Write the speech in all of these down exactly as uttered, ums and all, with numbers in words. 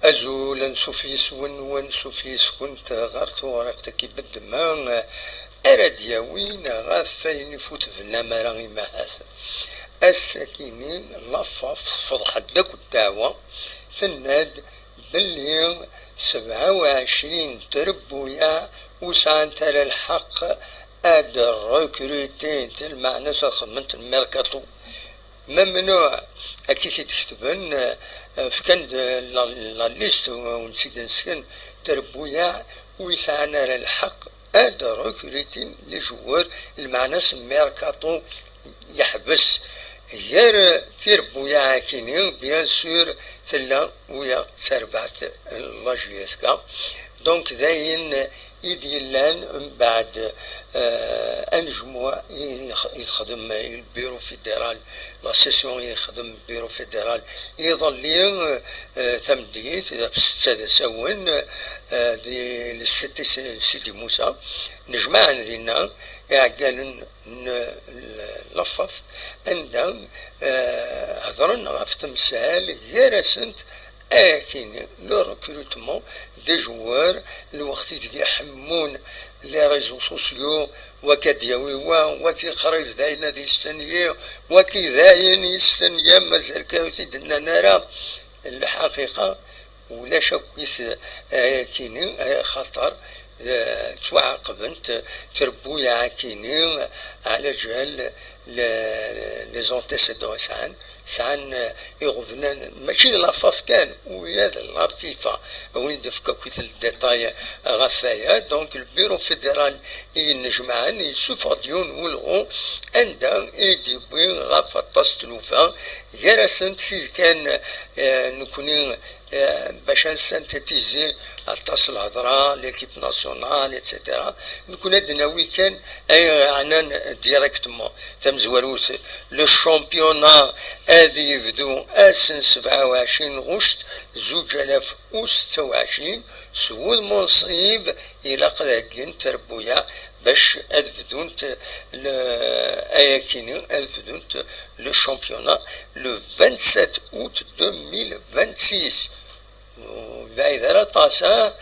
Azul, ansuf yes-wen, u ansuf yes-kent ɣer tewriqt-agi beddma ara d-yawin ɣef wayen ifut bnamara imahat. Ass-akini, Lafaf tefḍeḥ-d akk ddeɛwa, tenna-d belli sebɛa u ɛecrin trebbuyaɛ ur sɛant ara lḥeqq ad rekrutent, lmeɛna-s ad xedment lmirkatu. Mamnuɛ, akka i t-id-ketben, eh, fkan-d la, la liste, ur tt-id-nesken, trebbuyaɛ ur yesɛan ara lḥeqq ad rekrutin les joueurs, lmeɛna-s mercato yeḥbes. Gar tirebbuyaɛ-akini, bien sûr, tella uya d tarbaɛt n la J S K. Donc, d ayen i d-yellan mbeɛd, eh, anejmuɛ i, i texdem le Bureau fédéral, la session i yexdem le Bureau fédéral iḍelli, eh, tameddit, ɣef ssetta d asawen, eh, di le C T C Sidi Musa, nejmaɛen dinna iɛeggalen n Lafaf, anda, eh, hedren ɣef temsal gar-asent, akini, le recrutement des joueurs, lweqt ideg i ḥemmun les réseaux sociaux, waki ad d-yawi wa, waki qrib dayen ad yestenya, waki dayen yestenya, mazal kan ur t-id-nnan ara. Lḥaqiqa, ulac akk-it, eh, akini, eh, xaṭer, eh, ttwaɛaqbent trebbuyaɛ akini, ɛla ǧal le-, les antécédents i sɛan, sɛan, eh, iɣeblan, mačči d Lafaf kan, ula d la FIFA, a win d-efk akk-it le détail ɣef waya. Donc, le Bureau fédéral i yennejmaɛen yessufeɣ-d yiwen n welɣu anda i d-yewwi ɣef aṭas n tlufa, gar-asent tid kan, eh, nekni, eh, bac ad nsintétiser aṭas n lhedra, l'équipe nationale, et cetera. Nekni ad d-nawi kan ayen yeɛnan directement tamezwarut, le championnat ad yebdu ass n sebɛa u ɛecrin ɣuct zuǧ alaf u setta u ɛecrin, s wudem unṣib ilaq ad heggin trebbuyaɛ bac ad bdunt le-, ayakini, ad bdunt le championnat le vingt-sept août deux mille vingt-six. Ur yebɛid ara aṭas, ha?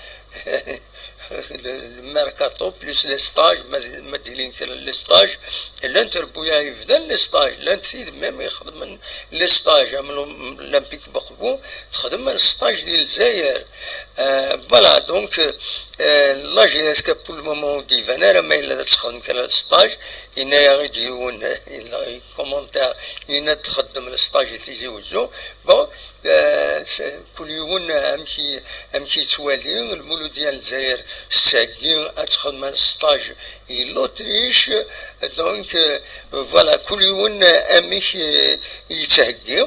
Le, le mercato plus les stages, ma, ma d-ilin kra n les stages, llan trebbuyaɛ yebdan les stages, llant tid même ixedmen les stages, am l'Olympique Boqbu, texdem un stage di Lezzayer. Euh, voilà, donc, euh, la J S K pour le moment ur d-iban ara ma yella ad texdem kra n stage, yenna-yaɣ-id yiwen, yella commentaire, yenna-d txeddem le stage i Tizi Wezzu. Bon, euh, c'est, kul yiwen amek i, amek i yettwali, Lmuludya n Lezzayer tettheggi ad texdem un stage i l'Autriche, donc, euh, voilà, kul yiwen amek, euh, i yettheggi.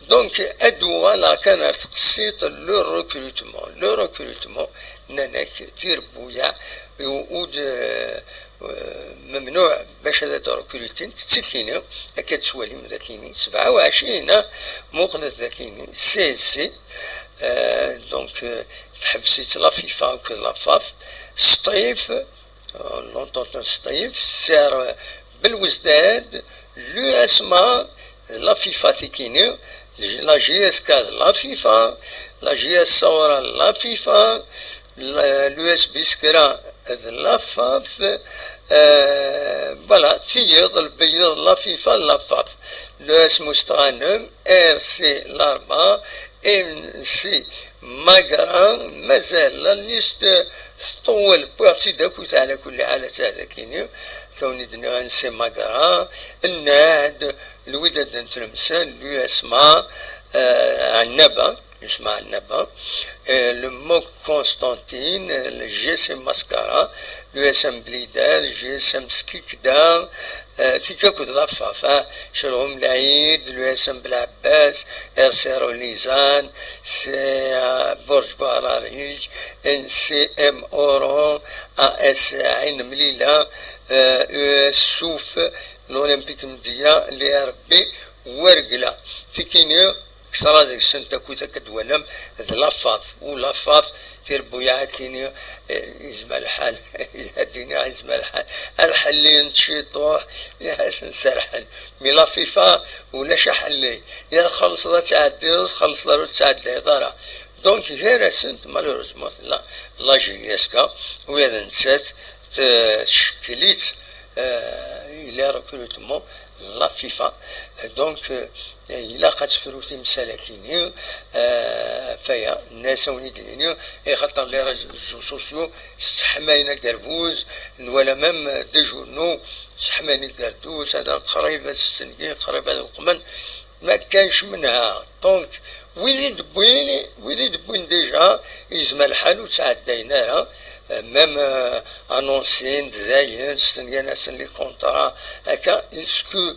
Donc, ad uɣaleɣ kan ar tqessiṭ, le recrutement. Le recrutement, nnan-ak, tirebbuyaɛ, u-, ur d-, euh, memnuɛ bac ad d-rekrutint, d tikini, akka ad twalim dakini, sebɛa u ɛecrin, ah, muqlet dakini, C S C, euh, donc, euh, teḥbes-itt la FIFA akked la FAF, Sṭif, euh, l'entente n Sṭif, Ser Belwezdad, l'U S M A, la FIFA tikini, la J S K d la FIFA, la J S Saoura d la FIFA, la, l'U S Biskra d la FAF, euh, voilà, tiyeḍ, lbeyyeḍ, la FIFA, la FAF, l'U S Mustɣanem, R C Larba, M C Magra, mazal la liste tṭewwel, wwiɣ-tt-id akkit ɛla kulli ḥal, ad tt-ad akini, kawen i d-nniɣ N C Magra, Nnaɛd, Lwidad n Tlemsan, l'U S M A, euh, Ɛennaba, l'U S M A Ɛennaba, euh, le MOC Constantine, le G S M Mascara, l'U S M Blida, le G S M Skikda, euh, tikki akked la FAF, ah, Celɣum Lɛid, l'U S M Belɛebbas, R C Rolizan, c'est, euh, Burj Buɛrarij, N C M Oran, A S Ɛin Mlila, euh, U S Suf, l'Olympique Mdiya, l'A R B Wergla. Tikini, kteṛ deg-sent akkit akka d-twalam d la FAF, u la FAF tirebbuyaɛ akini, eh, yezmer lḥal ad d-tini Ɛizem lḥal, ad ḥellin ciṭuḥ, ad sen-serḥen. Mi la FIFA ulac aḥelli, ya txellṣeḍ ad tɛeddiḍ, txellṣeḍ ur tettɛeddiḍ ara. Donc gar-asent, malheureusement, la, la J S K, u ad nettat tcekkel-itt, euh, les recrutements, la FIFA. Donc, euh, ilaq ad tefru timsal-agi-nni, euh, faya, nnas awen-id-nini, ixaṭer les réseaux sociaux sseḥmayen agerbuz, nwala même des journaux sseḥmayen agerbuz, hada qrib ad stengi, qrib ad uqmen, ma kkanx menha. Donc, wid i d-wwin, wid i d-wwin déjà, yezmer lḥal ur ttɛeddayen ara, euh, même, euh, annoncin-d dayen, stengan-asen les contrats, akka, est-ce que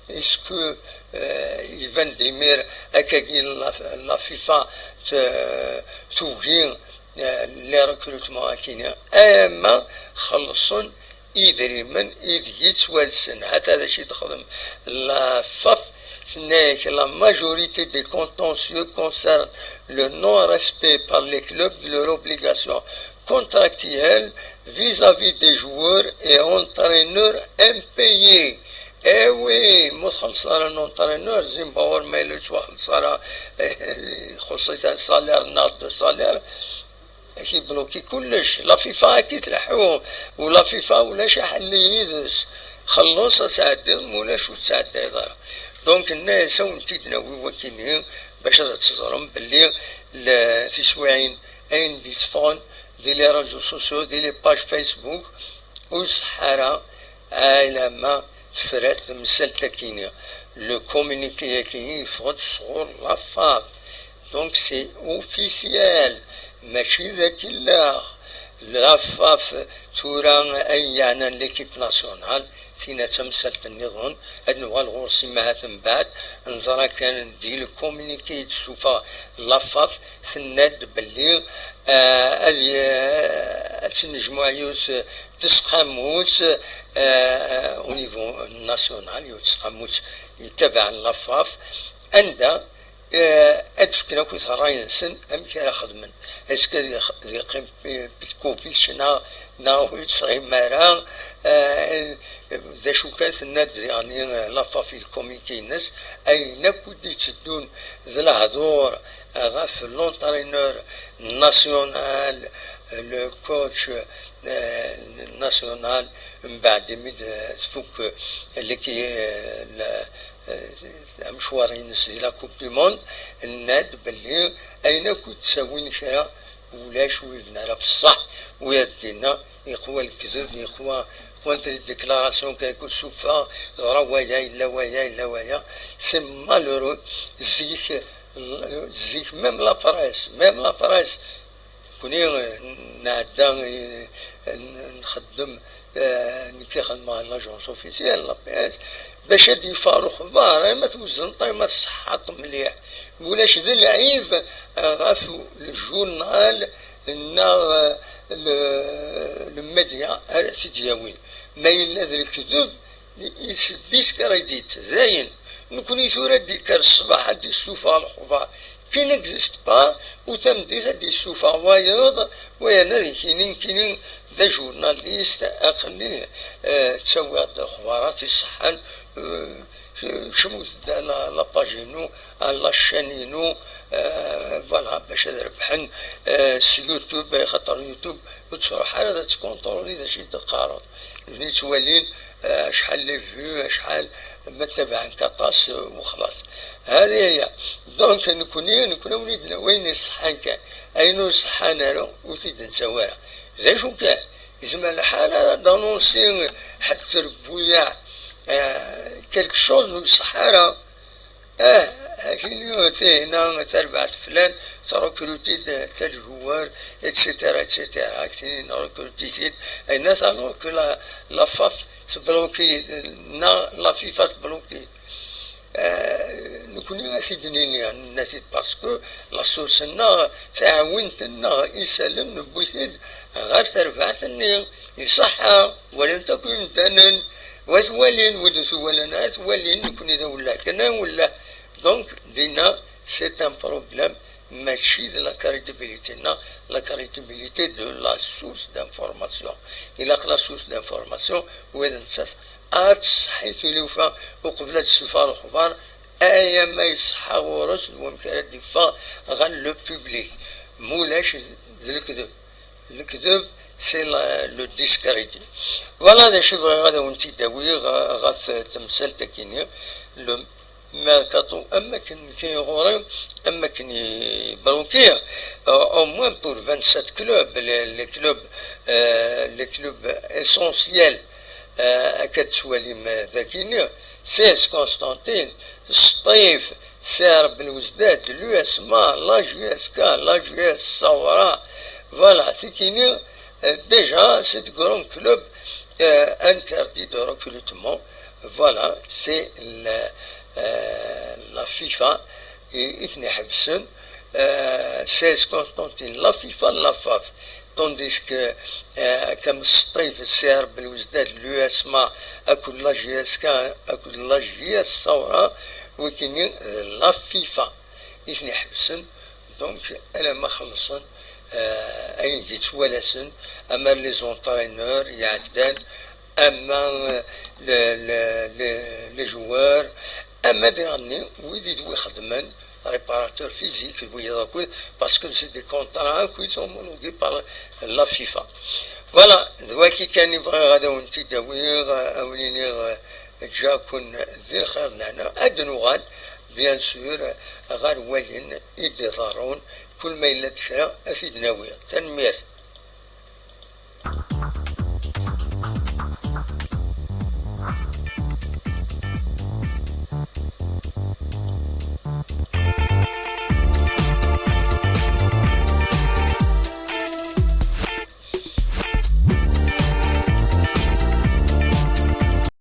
Est-ce que, euh, iban-d imir akkagi la, la FIFA t-, tugi, euh, les recrutements akini, ama xellṣen idrimen ideg yettwalsen. Hata d acu i texdem la FAF, tenna-yak: la majorité des contentieux concerne le non-respect par les clubs de leur obligation contractuelle vis-à-vis des joueurs et entraîneurs impayés. Eh oui, ma txellṣeḍ ara un entraîneur, Zimbabwe ma yella ur yettwaxelleṣ ara, ixuṣṣ-it un salaire neɣ deux salaires, ad k-ibluki kullec. La FIFA ad k-tleḥḥu, u la FIFA ulac aḥelli yid-s. Xelleṣ ad tɛeddiḍ, ma ulac ur tettɛeddiḍ ara. Donc, nnas ad wen-t-id-nawi wakini, bac ad teẓrem belli le-, tiswiɛin ayen d-itteffɣen di les réseaux sociaux, di les pages Facebook, ur iṣeḥḥa ara, alamma tefra temsalt-akini. Le communiqué-akini yeffeɣ-d sɣur la FAF. Donc c'est officiel, mačči d akellax. La FAF tura ay yeɛnan l'équipe nationale, tina d tamsalt nniḍen, ad nuɣal ɣur-s imahat mbeɛd, nẓra kan di le communiqué i d-tessufeɣ la FAF, tenna-d belli, euh, ad y-, ad tennejmuɛ yiwet tesqamut, euh, au niveau national, yiwet tesqamut yettabaɛen la FAF, anda, euh, ad d-fken akk ṛṛay-nsen amek ara xedmen. Est-ce que ad yex-, ad yeqqim Pi-, Petkovic neɣ, neɣ ur yettɣimi ara? Euh, d acu kan, tenna-d diɣen, euh, la FAF di le communiqué-ines, ayen akk i d-itteddun d lehdur, euh, ɣef l'entraîneur national, le coach, euh, national, mbeɛd imi d-tfuk, euh, leki-, euh, la, euh, amecwar-ines di la Coupe du Monde, nna-d belli ayen akk i d-ttawin kra, ulac ur yebni ara f ṣṣeḥ, u ad d-inna yeqwa lekdeb, yeqwa, qwant les déclarations kayku suffeɣ, ẓra waya, yella waya, yella waya. C'est malheureux. Zik, zik, même la presse, même la presse, kuni, euh, nɛedda, euh, n-, nxeddem, euh, nekki xedmeɣ l'agence officielle, la P S, bac ad d-yeffeɣ lexbar, ay ma twezneḍ, ay ma tṣeḥḥaḍ mliḥ. Ulac d lɛib, euh, ɣef le journal neɣ, euh, le, le média ara t-id-yawin. Ma yella d lekdeb, il se discrédite, dayen. Nekni tura ad d-yekker ṣṣbeḥ ad d-yessufeɣ lexbar qui n'existe pas, u tameddit ad d-yessufeɣ wayeḍ, wayeḍ ad ikini nekkini d ajournaliste, aql-i, euh, ttawiɣ-d lexbarat iṣeḥḥan, euh, cmut-d la, la page-inu, la chaîne-inu, euh, voilà, bac ad rebḥen, euh, s YouTube, xaṭer YouTube ur ttruḥ ara ad tkunṭruli d acu i d-teqqareḍ. Nekni ttwalin, euh, acḥal les vues, acḥal ma tabaɛen-k aṭas, euh, u xlaṣ. Hadi hiya. Donc, nekni, nekni ad wen-id-nawi ayen iṣeḥḥan kan. Ayen ur iṣeḥḥan ara, ur t-id-nettawi ara. D acu kan, yezmer lḥal ad d-anunsi ḥedd trebbuyaɛ, euh, quelque chose ur iṣeḥḥa ara. Ah, akini, tihina, tarbaɛt flan, trekruti-d tal joueur, et cetera, et cetera. Akini, rekruti-t-id, ayen alors que la, la FAF tbloki, neɣ la FIFA tbloki. Euh, nekni ad t-id-nini, nenna-t-id, parce que la source-nneɣ, taɛawint-nneɣ, isallen, newwi-t-id ɣer terbaɛt-nni. Iṣeḥḥa, walan-t akk imdanen, wa t-walin, wid ur t-walan ara t-walin, nekni d awelleh kan, awelleh. Donc, dinna, c'est un problème mačči d la crédibilité-nneɣ, la crédibilité de la source d'information. Ilaq la source d'information, wid nettat ad tṣeḥḥi tilifa uqbel ad d-tessufeɣ lexbar, aya ma iṣeḥḥa ɣur-s d wamek ara d-iffeɣ ɣer le public. Mulac d lekdeb. Lekdeb, c'est la- le discrédit. Voilà d acu bɣiɣ ad awen-tt-id-awiɣ ɣef temsalt-agi-nni. Le mercato, am akken nekk ɣur-i, am akken i Brouki, euh, au moins pour vingt-sept clubs, les, les clubs, euh, les clubs essentiels, euh, akka tettwalim dagi-nni, C S Constantine, Sṭif, C R Belwezdad, l'U S M A, la J S K, la J S Saoura. Voilà, c'est fini. Euh, déjà, c'est de grands clubs, euh, interdits de recrutement. Voilà, c'est la, euh, la FIFA i, i ten-iḥebsen. Euh, C S Constantine, la FIFA, la faf. Tandis que, euh, comme Sṭif, C R Belwezdad, l'U S M A, akked la J S K, akked la J S Saoura, wikini, euh, la FIFA i ten-iḥebsen. Donc, alamma xellṣen, euh, ayen yettwalasen, ama les entraîneurs iɛeddan, ama, euh, le, le, le, les joueurs, ama diɣenni wid i d-ixeddmen, réparateur physique, d wiyaḍ akk, parce que c'est des contrats akk homologués par la FIFA. Voilà, d waki kan i bɣiɣ ad awen-t-id-awiɣ, ad awen-iniɣ, euh, ǧǧaken di lxir d lehna. Ad d-nuɣal, bien sûr, ɣer wayen i d-iḍerrun, kul ma yella d kra ad t-id-nawi. Tanemmirt.